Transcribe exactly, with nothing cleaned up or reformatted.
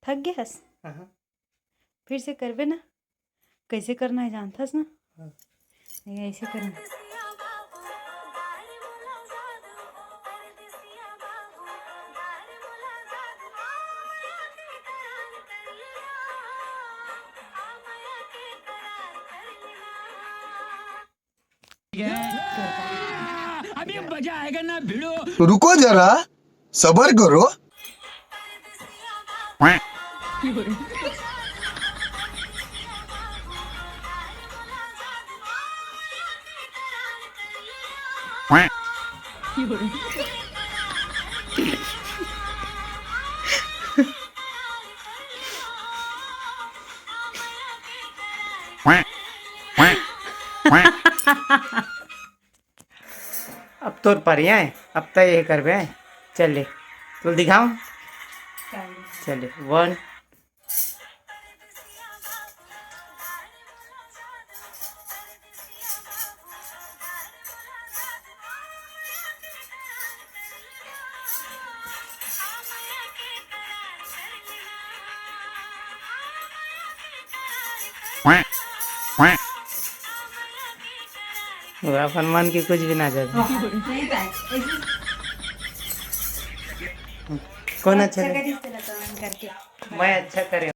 थक गे हस? हाँ। फिर से करबे ना? कैसे करना है जानथस ना? हाँ। नहीं, ऐसे करना। अभी मजा आएगा ना भिड़ो। तो रुको जरा, सबर करो। अब तोर पारी आय, अब तैं ये करबे। चल ले, तोला दिखाओं। चल ले, वन। वो अपन मन के कुछ भी ना जाने। कौन अच्छा अच्छा करे? करिस तेला तो मन करके। मैं अच्छा करे।